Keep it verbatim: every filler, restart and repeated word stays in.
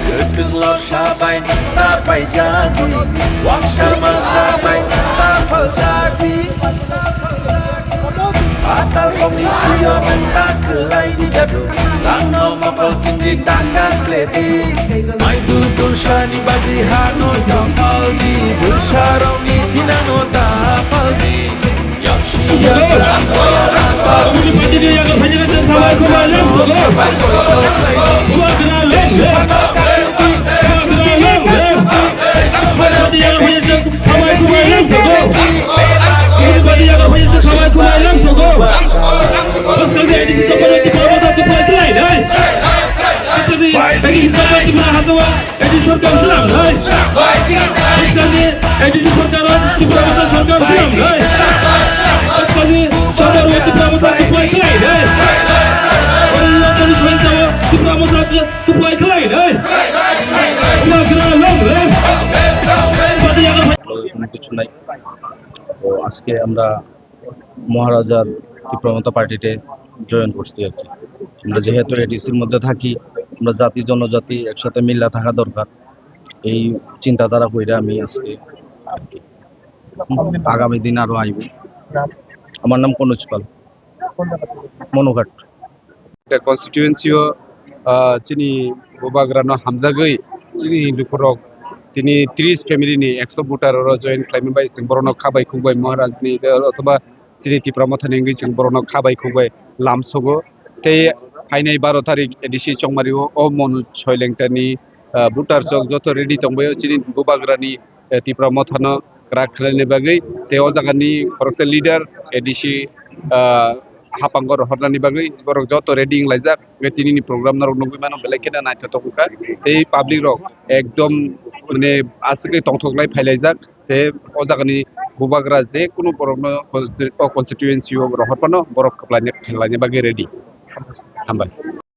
Kwthwng lorsa bai nokta paijadi, waksa masa bai nokta phaljadi. Patal kokni chuyo nokta kwlai di jadu, langno mokol chingdi taka sledi. Mai dul dul sani badi hano yapaldi, dul sarokni thinano da paldi. Edi sorkar swnam nai. Bwskangni A D C sorkar o Tipra Motha sorkar swnam nai. Bwskangni sorkar o Tipra Motha tuplai khlai nai. Oro Tipra Motha tuplai khlai nai. Uagra long live. Bade yaga. Hello, কোনো কিছু নাই। তো আজকে আমরা মহারাজার তীব্রমতা পার্টিতে জয়েন করছি আর কি। আমরা যেহেতু এডিসির মধ্যে থাকি, আমরা জাতি জনজাতি একসাথে মিল্লা থাকা দরকার। এই চিন্তাধারা কইরা আমি আজকে আগামী দিন আরো আইব। আমার নাম কনুজ পাল, মনোঘাট। Constituency o, ah, chini bubagra no hamjagwi chini lukurok tini tris family ni ekso voter oro join khlaimani bai chwng borokno kha bai khuk bai Maharaj ni, eh, othoba chini Tipra Motha ni wngwi chwng borokno kha bai khuk bai lamsogo. Tei phainai baro tarik A D C Chongmari o, o Monu Soilengta ni, ah, voter chok joto ready tongbaio chini bubagra ni, eh, Tipra Motha no kwrak khlaina bagwi. Tei o jaga ni khoroksa leader A D C, ah, hapang rohornani bagwi borok joto ready wnglaijak. Tei tini ni program norok nugwi mano belai kheno naithothok wngkha. Tei public rok ekdom mane aswk tongthok lai phailaijak. Tei o jaga ni bubagra je kunu borok no o constituency o rohor phano borok kwplaina khlaina bagwi ready. Hambai.